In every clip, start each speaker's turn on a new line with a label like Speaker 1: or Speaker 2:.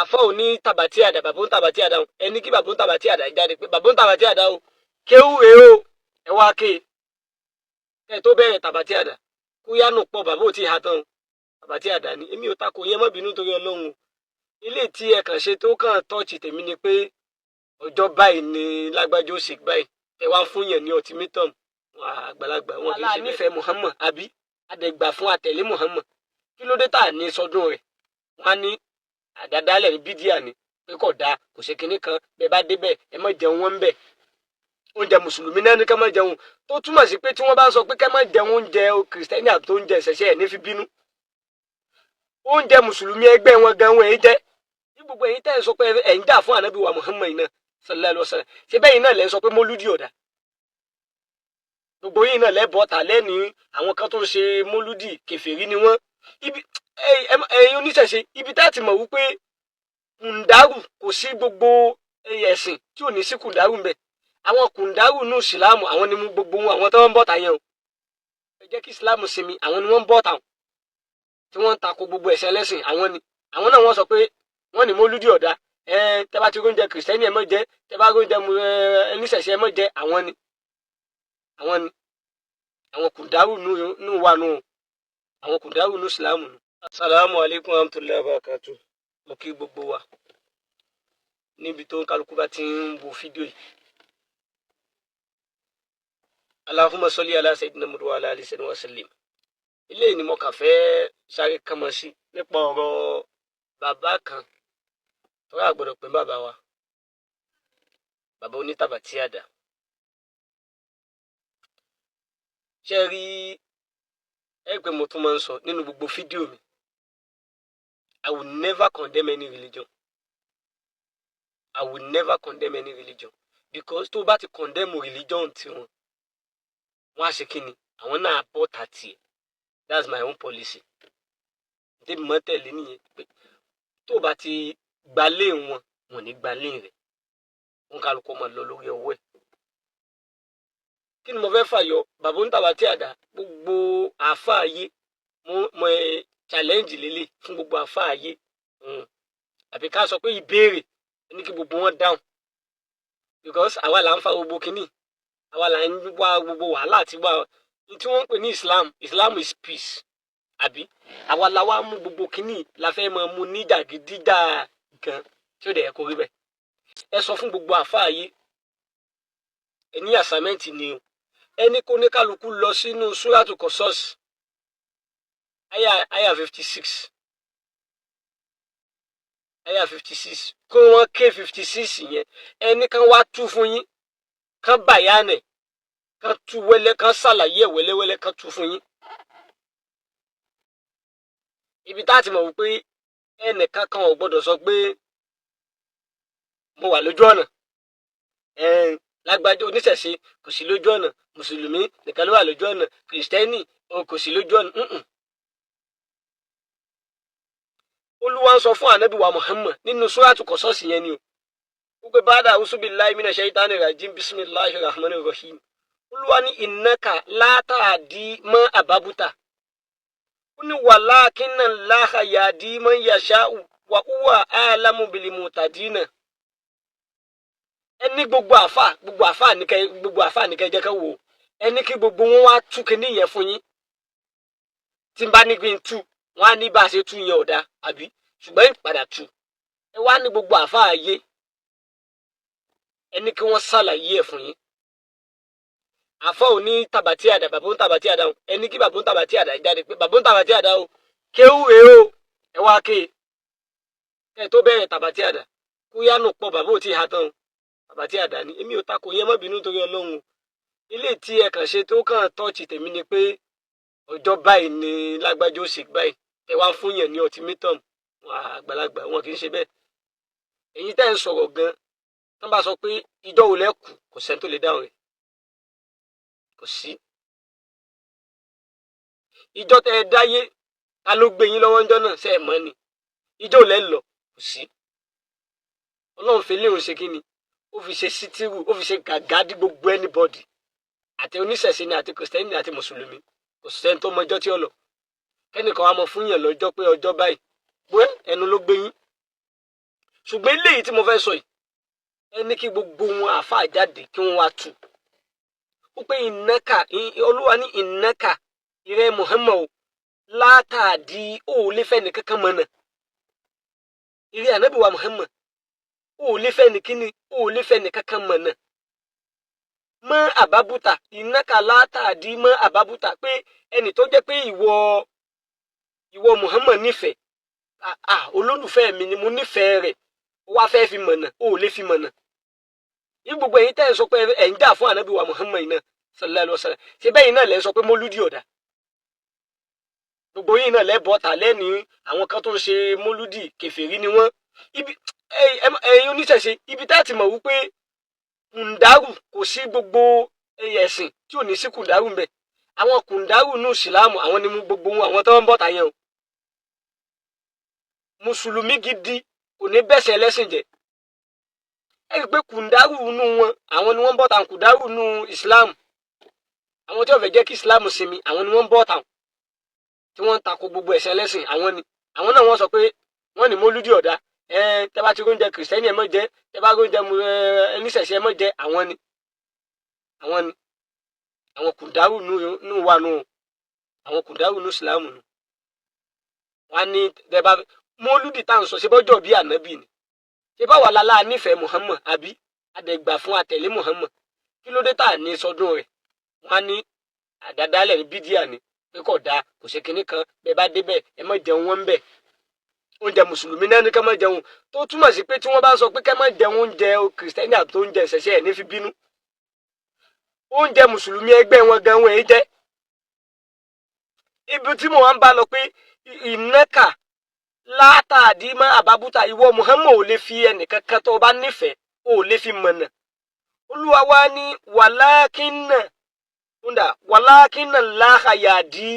Speaker 1: Àfọ òní tàbátì àdá, bàbá ń tàbátì àdá o. Ẹni kí bàbá ń tàbátì àdá jáde pé bàbá ń tàbátì àdá o, kéwú rèé o, ẹ wá ké ẹ tó bẹ̀rẹ̀ tàbátì àdá. Kúyánù pọ̀, bàbá ò tí ì ha tán o. Tàbátì àdá ni èmi ò takò yẹn, má bínú torí Ọlọ́run o. Ilé tí ẹ kàn ṣe tó kàn tọ́ọ̀chì tèmi ni pé ọjọ́ báyìí ni lágbájá ó ṣe báyìí, ẹ wá fún yẹn ní ultimatum. Wọn àgbàlagbà wọn kì í ṣe nífẹ̀ẹ́ Muhammad àbí àdẹ̀gbà fún àtẹ̀lé Muhammad. Kí ló dé tá à ní sọdún rẹ̀? Wọn á ní àdádálẹ̀ ní bídíà ni, pé kò dáa, kò ṣe kinní kan. Bẹ́ẹ̀ bá débẹ̀, ẹ má jẹun wọn ń bẹ̀. Oúnjẹ mùsùlùmí náà ní ká má jẹun, tó túmọ̀ sí pé tí wọ́n bá sọ pé ká má jẹun oúnjẹ kìrìsìtẹ́nì àti oúnjẹ ìṣẹ̀ṣẹ̀, ẹ̀ ní fi bínú. Oúnjẹ mùsùlùmí ẹgbẹ́ wọn gan wọn èyí jẹ́ ní gbogbo èyí tẹ́ ẹ sọ pé ẹ̀ ń jà fún ànábì wa Muhammad náà sallallahu alaihi wasallam. Ṣé bẹ́ẹ̀ náà lẹ́ ń sọ pé mólúdì ọ̀dà? Gbogbo yìí náà lẹ́bọ̀ ta lẹ́ni àwọn kan tó ń ṣe mólúdì, kèfèrí ni wọ́n. Ibi ẹ̀yin oníṣẹ̀ṣe, ibi tá a ti mọ̀ wípé kùndàrú kò sí, gbogbo ẹ̀sìn tí ò ní sí kùndàrú ń bẹ, àwọn kùndàrú nù ìsìlámù, àwọn ni gbogbo wọn, àwọn tó ń bọ̀ ta yẹn o. Ẹ jẹ́ kí ìsìlámù sinmi. Àwọn ni wọ́n ń bọ̀ ta tí wọ́n ń tako gbogbo ẹ̀sìn ẹlẹ́sìn. Àwọn ni àwọn náà wọ́n sọ pé wọ́n ní mólúdì ọ̀dà. Ẹ tẹ́ bá ti róúnjẹ kìrìsìtẹ́nì, ẹ má jẹ. Tẹ́ bá róúnjẹ oníṣẹ̀ṣe, ẹ má jẹ. Àwọn ni àwọn ni àwọn kùndàrú nù wà nù, àwọn kùndàrú nù ìsìlámù nù. Asalaamu alaykum wa rahmatulahi wa barakatu. Mo kí gbogbo wa níbi tó ń kálukú bá ti ń wo fídíò yìí. Allahumma salli ala sayyidina Muhammad wa ala alihi wa sallim. Ilé ni mo kàn fẹ́ sáré kánmọ́ sí nípa ọ̀rọ̀ bàbá kan tọ́lá àgbọ̀dọ̀ pé bàbá wa, bàbá onítàbàtì àdá. Ṣé rí ẹ pé mo tún máa ń sọ nínú gbogbo fídíò mi, I will never condemn any religion. I will never condemn any religion, because tó bá ti condemn religion tiwọn, wọ́n á ṣe kí ni? Àwọn náà bọ́ ta tiẹ̀. That's my own policy. Tèmi mọ́ tẹ̀lé nìyẹn, pé tó bá ti gbalé wọn, wọn ní gbalé rẹ̀. Wọn kálukú máa lọ lórí ọwọ́ ẹ̀. Kí ni mo fẹ́ fàyọ? Bàbá ń tàbá tí àdá, gbogbo àáfàá ayé, mo challenge lélẹ̀ fún gbogbo àáfàá ayé, àbí ká sọ pé ìbéèrè ní kí gbogbo wọn dáhùn, because àwa là ń fa gbogbo kínní, àwa là ń wá gbogbo wàhálà àti wá ní tí wọ́n ń pè ní Islam. Islam is peace, àbí? Àwa la wá mú gbogbo kínní, la fẹ́ máa mú ní jàgídíjà gan tí ó dẹ̀ yẹ kó rí bẹ́ẹ̀. Ẹ sọ fún gbogbo àáfàá ayé, ẹ ní assignment ni o. Ẹni kó ní kálukú lọ sínú súrátù Qasas, àyà 56, àyà 56, kó wọ́n ké 56 yẹn. Ẹni kan wá tú fún yín, kán bàyánẹ̀, kán tú wẹ́lẹ́, kán ṣàlàyé ẹ̀ wẹ́lẹ́wẹ́lẹ́, kán tú fún yín. Ibi tá a ti mọ̀ wípé ẹnìkan kan ò gbọ́dọ̀ sọ pé mo wà lójú ọ̀nà, lágbájá oníṣẹ̀ṣe kò sí lójú ọ̀nà, mùsùlùmí nìkan ló wà lójú ọ̀nà, kìrìsìtẹ́nì kò sí lójú ọ̀nà. Olúwa ń sọ fún ànábì wa Muhammad nínú súrátù Kọ́sọ́ọ̀sì yẹn ni o, wípé ba'da a'uzu billahi minash shaitani rajim, bismillahir rahmanir rahim. Olúwa ní innaka la tahdi man ahbabta, ó ní walakinna Allaha yahdi man yasha'u wa huwa a'lamu bil muhtadina. Ẹni gbogbo àfà, gbogbo àfà nìkẹ, gbogbo àfà nìkẹ jẹ́ ká wò ó. Ẹni kí gbogbo wọn wá tú kinní yẹn fún yín. Tí n bá ní kí n tú, wọn á ní bá a ṣe tú yẹn ò dáa, àbí? Ṣùgbọ́n ìpadà tú. Ẹ wá ní gbogbo àfà ayé, ẹni kí wọ́n ṣàlàyé ẹ̀ fún yín. Àfà ò ní tàbátì àdá, bàbá ń tàbátì àdá o. Ẹni kí bàbá ń tàbátì àdá jáde pé bàbá ń tàbátì àdá o, kéwú rèé o, ẹ wá ké ẹ tó bẹ̀rẹ̀ tàbátì àdá. Kúyánù pọ̀, bàbá ò tí ì ha tán o. Tàbátì àdá ni èmi ò takò yẹn, má bínú torí Ọlọ́run o. Ilé tí ẹ kàn ṣe tó kàn tọ́ọ̀chì tèmi ni pé ọjọ́ báyìí ni lágbájá ó ṣe báyìí, ẹ wá fún yẹn ní ultimatum. Wọn àgbàlagbà wọn kì í ṣe bẹ́ẹ̀. Èyí tẹ́ ń sọ̀rọ̀ gan, tán bá sọ pé ìjọ wo lẹ́kù, kò sẹ́ni tó lè dáhùn rẹ̀, kò sí. Ìjọ tẹ́ ẹ dáyé, ta ló gbé yín lọ́wọ́ ńjọ́ náà? Ṣe é mọ́ ni? Ìjọ ò lẹ́ lọ, kò sí. Ọlọ́run fi léèrè ṣe kí ni? Ó fi ṣe sítírù, ó fi ṣe gàgá dí gbogbo anybody, àti oníṣẹ̀ṣe ni, àti kìrìsìtẹ́nì, àti mùsùlùmí. Kò sẹ́ni tó mọjọ́ tí ó lọ. Kẹ́nìkan wá mọ fún yàn lọ́jọ́ pé ọjọ́ báyìí, bóyá ẹnu ló gbé yín. Ṣùgbọ́n eléyìí tí mo fẹ́ sọ yìí, ẹni kí gbogbo wọn àáfàá jáde kí wọ́n wá tù ó pé ìnáka Olúwa ní ìnáka ìrẹ́ Muhammad o látàdí ó lè fẹ́ nìkankan mọ̀nà. Ìrẹ́ ànábì wa Muhammad, ó lè fẹ́ nìkíní, ó lè fẹ́ nìkankan mọ̀nà. Mọ́ àbábútà ìnáka látàdí mọ́ àbábútà, pé ẹnì tó jẹ́ pé ìwọ Muhammad nífẹ̀ẹ́, olólùfẹ́ mi ni, mo nífẹ̀ẹ́ rẹ̀, ó wá fẹ́ fi mọ̀nà, ó lè fi mọ̀nà. Ní gbogbo ẹ̀yin tẹ́ ẹ̀ sọ pé ẹ̀ ń jà fún ànábì wa Muhammad náà sallallahu alaihi wasallam, ṣe bẹ́yìn náà lẹ́ sọ pé mólúdì ọ̀dà? Gbogbo yìí náà lẹ́bọ̀ ta lẹ́ni àwọn kan tó ń ṣe mólúdì, kèfèrí ni wọ́n. Ibi ẹ̀yin oníṣẹ̀ṣe, ibi tá ti mọ̀ wípé kùndàrú kò sí, gbogbo ẹ̀sìn tí ò ní sí kùndàrú ń bẹ, àwọn kùndàrú nù sílámù, àwọn ni gbogbo wọn, àwọn tó ń bọ̀ ta yẹn o. Mùsùlùmí gidi kò ní bẹ̀sẹ̀ ẹlẹ́sìn jẹ́. Ẹ rí i pé kùndàrú nù wọn, àwọn ni wọ́n ń bọ̀ ta kùndàrú nù Islam. Àwọn tí wọ́n fẹ́ jẹ́ kí Islam sinmi, àwọn ni wọ́n ń bọ̀ ta tí wọ́n ń tako gbogbo ẹ̀sìn ẹlẹ́sìn. Àwọn ni àwọn náà wọ́n sọ pé wọ́n ní mólúdì ọ̀dà, ẹ tẹ́ bá ti róúnjẹ kìrìsìtẹ́nì ẹ má jẹ, tẹ́ bá róúnjẹ ẹníṣẹ̀ṣẹ̀ ẹ má jẹ. Àwọn ni àwọn kùndàrú nù wà nù, àwọn kùndàrú nù Islam nù. Wọ́n á ní tẹ́ bá mólúdì tá à ń sọ, ṣe bọ́jọ́ bí ànábì ni, ṣe bá wà lálá nífẹ̀ẹ́ Muhammad, àbí àdẹ̀gbà fún àtẹ̀lé Muhammad, kí ló dé tá à ní sọdún rẹ̀? Wọ́n á ní àdádálẹ̀ ní bídíà ni, pé kò dáa, kò ṣe kinní kan. Bẹ́ẹ̀ bá débẹ̀, ẹ má jẹun wọn bẹ̀. Oúnjẹ mùsùlùmí náà ní ká má jẹun, tó túmọ̀ sí pé tí wọ́n bá sọ pé ká má jẹun oúnjẹ kìrìsìtẹ́nì àti oúnjẹ ìṣẹ̀ṣẹ̀, ẹ̀ ní fi bínú. Oúnjẹ mùsùlùmí ẹgbẹ́ wọn gan wọn èyí jẹ́. Ibi tí mo wá ń bá lọ pé ìnáka látàdí mọ́ àbábútà, ìwọ Muhammad ò lè fi ẹnìkankan tó o bá nífẹ̀ẹ́, ò lè fi mọ̀nà. Olúwa wa ní wàlákínà ńdà wàlákínà láhà yàdí,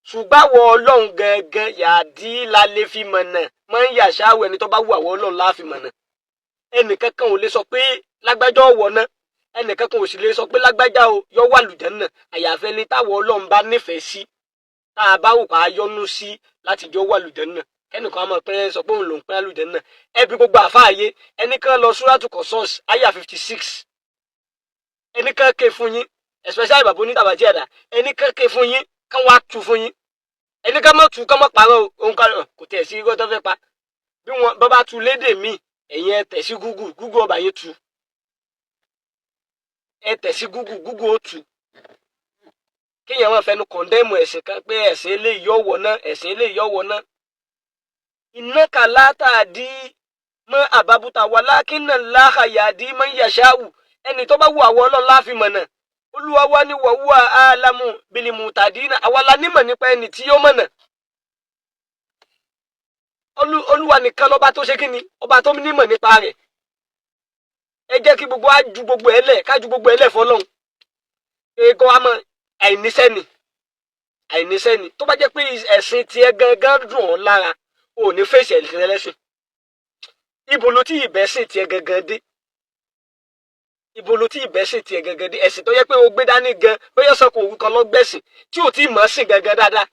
Speaker 1: ṣùgbọ́n àwọn Ọlọ́run gangan yàdí la lè fi mọ̀nà máa ń yàṣáwò. Ẹni tó bá wù àwọn Ọlọ́run láà fi mọ̀nà. Ẹnìkankan ò lè sọ pé lágbájá ọ̀wọ̀ náà, ẹnìkankan ò sì lè sọ pé lágbájá o yọ wà lùjẹ́ náà, àyàfẹ́ ni táwọn Ọlọ́run bá nífẹ̀ẹ́ sí, tá a bá wù ká yọ́nú sí láti jọ wà lùjẹ́ náà. Kẹ́nìkan á máa pẹ́ sọ pé òun lòún pẹ́ lùjẹ́ náà. Ẹbí gbogbo àfáàyè, ẹnìkan lọ Súrátù Qasas àyà 56, ẹnìkan ké fún yín, especially bàbá onítàbàjẹ́ ẹ̀dá, ẹnìkan ké fún yín, kán wá tu fún yín. Ẹnìkan má tu, kán má parọ́ òun kan kò tẹ̀ sí irọ́ tó fẹ́ pa. Bí wọn bá bá tu lédè míì, ẹ̀yin ẹ tẹ̀ sí Google, Google ọba yín tu. Ẹ tẹ̀ sí Google, Google ó tu. Kéèyàn máa fẹnu condemn ẹ̀sìn kan pé ẹ̀sìn eléyìí yọ̀ wọ̀ náà, ẹ̀sìn eléyìí yọ̀ wọ̀ náà. Innaka látàdí mọ́ àbábútà walakinna Allaha yahdi man yasha'u. Ẹni tó bá wù àwọn Ọlọ́run láàfin mọ̀nà. Olúwa wa ní wa huwa a'lamu bil muhtadina, àwa la nímọ̀ nípa ẹni tí yóò mọ̀nà. Olúwa nìkan lọ́ba tó ṣe kí ni, ọba tó nímọ̀ nípa rẹ̀. Ẹ jẹ́ kí gbogbo á ju gbogbo ẹ lẹ̀, ká ju gbogbo ẹ lẹ̀ fọlọ́run. Kó wa mọ àìníṣẹ́ ni, àìníṣẹ́ ni. Tó bá jẹ́ pé ẹ̀sìn tiẹ̀ gangan dùn ọ́ lára, ò ní fèsì ẹ̀sìn ẹlẹ́sìn. Ibo ló tí ìbẹ́sìn tiẹ̀ gangan dé? Ibo ló tí ìbẹ́sìn tiẹ̀ gangan dé? Ẹ̀sìn tó yẹ pé o gbé dání gan, bóyá sọ kò orúkọ lọ́gbẹ̀sìn tí ò tí ì mọ̀ sìn gangan dáadáa.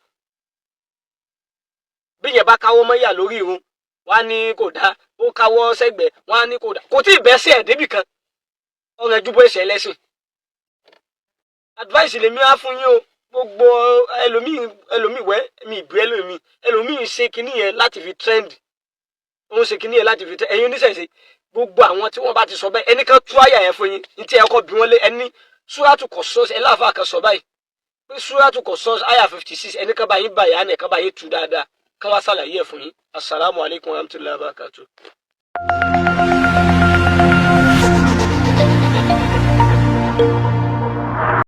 Speaker 1: Bí yẹn bá káwọ́ mọ́yà lórí irun, wọ́n á ní kò dáa. Ó káwọ́ sẹ́gbẹ̀ẹ́, wọ́n á ní kò dáa. Kò tí ì bẹ́sẹ̀ ẹ̀ débì kan, ọ̀rẹ́ júbọ ẹ̀sẹ̀ ẹlẹ́sìn. Advice lèmi á fún yín o. Gbogbo ẹlòmíì, ẹlòmíì wẹ́ mi ìbú, ẹlòmíì, ẹlòmíì ń ṣe kinní yẹn láti fi trend, ó ń ṣe kinní yẹn láti fi trend. Ẹ̀yin oníṣẹ̀ṣe, gbogbo àwọn tí wọ́n bá ti sọ bẹ́ẹ̀, ẹnì kan tú àyà yẹn fún yín ní tí ẹ kọ́ bí wọ́n lé ẹni Súrátù Qasas ẹ láàfáà kan sọ báyìí pé Súrátù Qasas àyà 56, ẹnì kan bá yín báyìí, ẹnì kan bá yín tú dáadáa, kán wá ṣàlàyé ẹ̀ fún yín. Asalaamualeykum wa rahmatulahi wa barakatuh.